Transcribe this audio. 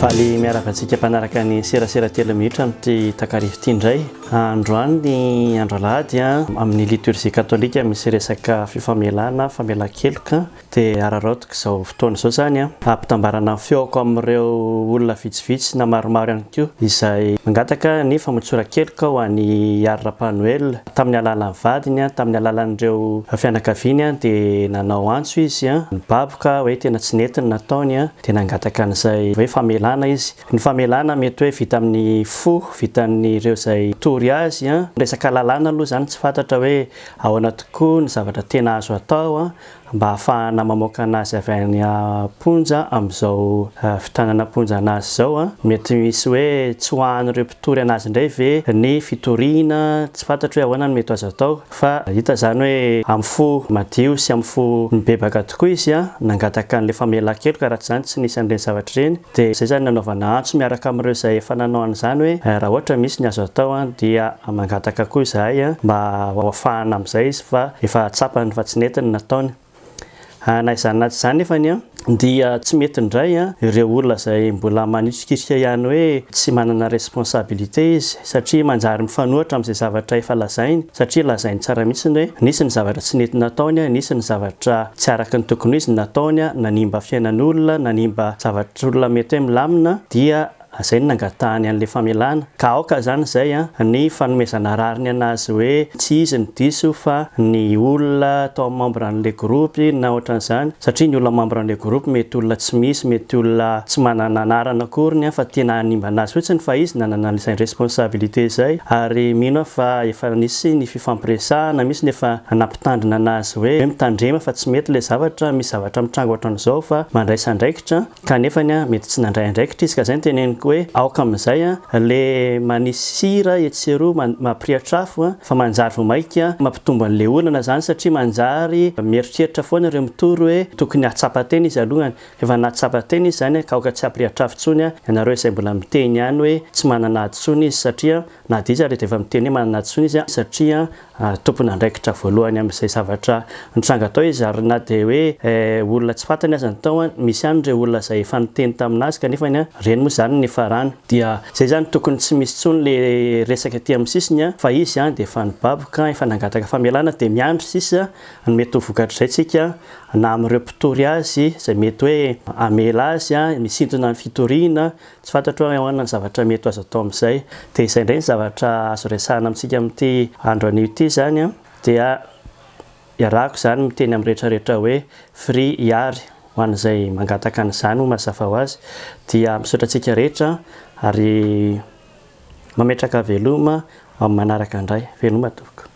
Faly miarahaba antsika mpanaraka ny serasera telo minitra amin'ity takariva ity indray. Androany ny andro alahady amin'ny liturgie katolika misy resaka fifamelana, famelan-keloka. Dia araraotiko izao fotoana izao izany hampitambarana ny feoko amin'ireo olona vitsivitsy na maromaro ihany koa izay mangataka ny famotsoran-keloka ho an'i Hiary Rapanoel. Tamin'ny alalan'ny vadiny, tamin'ny alalan'ireo fianakaviany dia nanao antso izy nibaboka hoe tena tsy nety ny nataony dia nangataka an'izay hoe famelana izy. Ny famelana mety hoe vita amin'ny fo, vitan'ireo izay nitory azy. Resaka lalàna aloha izany tsy fantatra hoe ahoana tokoa ny zavatra tena azo atao mba hahafahana mamoaka anazy avy any am-ponja amin'izao fitanana am-ponja anazy izao. Mety misy hoe tsy ho an'ireo mpitory anazy indray ve ny fitoriana, tsy fantatro hoe ahoana no mety ho azo atao fa hita izany hoe amin'ny fo madio sy amin'ny fo mibebaka tokoa izy nangataka an'ilay famelan-keloka raha tsy izany tsy nisy an'ireny zavatra ireny. Dia izay izany nanaovana antso miaraka amin'ireo izay efa nanao an'izany hoe raha ohatra misy ny azo atao dia mangataka koa izahay mba ho afahana amin'izay izy fa efa tsapany fa tsy nety ny nataony. Na izany na tsy izany nefany dia tsy mety indray ireo olona izay mbola manitrikirika ihany hoe tsy manana responsabilité izy satria manjary mifanohitra amin'izay zavatra efa lazainy satria lazainy tsara mihitsy hoe nisy ny zavatra tsy nety nataony, nisy ny zavatra tsy araka ny tokony ho izy ny nataony, nanimba fiainan'olona, nanimba zavatr'olona mety hoe milamina dia Zay no nangatahany an'le famelana. Ka aoka zany zay an, ny fanomezana rariny anazy hoe tsy izy no diso fa ny olona tao amin'ny membre an'le groupe na ohatran'izany, satria ny olona membre an'le groupe mety olona tsy misy, mety olona tsy manana anarana akoriny an, fa tena hanimba anazy fotsiny fa izy nanana an'izay responsabilité izay, ary mino aho fa efa nisy ny fifampiresahana, misy ny efa nampitandrina anazy hoe mitandrema fa tsy mety le zavatra, misy zavatra mitranga ohatran'izao fa mandraisa andraikitra. Kanefany mety tsy nandray andraikitra izy ka zay no teneniko hoe aoka amin'izay le manisy sira etsy sy eroa mampirehitra afo fa manjary vao maika mampitombo an'le olana zany satria manjary mieritreritra foana ireo mitory hoe tokony hahatsapa tena izy alohany efa nahatsapa tena izy zany ka aoka tsy hampirehitra afo intsony ianareo izay mbola miteny ihany hoe tsy manana hadisoana izy satria Na dia izy ary dia efa miteny hoe manana hadisoana izy satria tompon'andraikitra voalohany amin'izay zavatra nitranga tao izy ary na dia hoe olona tsy fantany aza ny tao, misy ihany ireo olona izay efa niteny tamin'azy kanefa ireny moa izany nifarany. Dia izay izany tokony tsy misy intsony le resaka ety amin'ny sisiny fa izy dia efa nibaboka, efa nangataka famelana dia miandry sisa ny mety ho vokatr'izay tsika na amin'ireo mpitory azy izay mety hoe hamela azy misintona ny fitoriana. Tsy fantatro hoe ahoana ny zavatra mety ho azo atao amin'izay. Dia izay indray ny zavatra azo resahana amintsika amin'ity andro anio ity izany an. Dia iarahako izany miteny amin'ny rehetra rehetra hoe free Hiary ho an'izay mangataka an'izany moa mazava ho azy. Dia misaotra antsika rehetra ary mametraka veloma amin'ny manaraka indray. Veloma tompoko.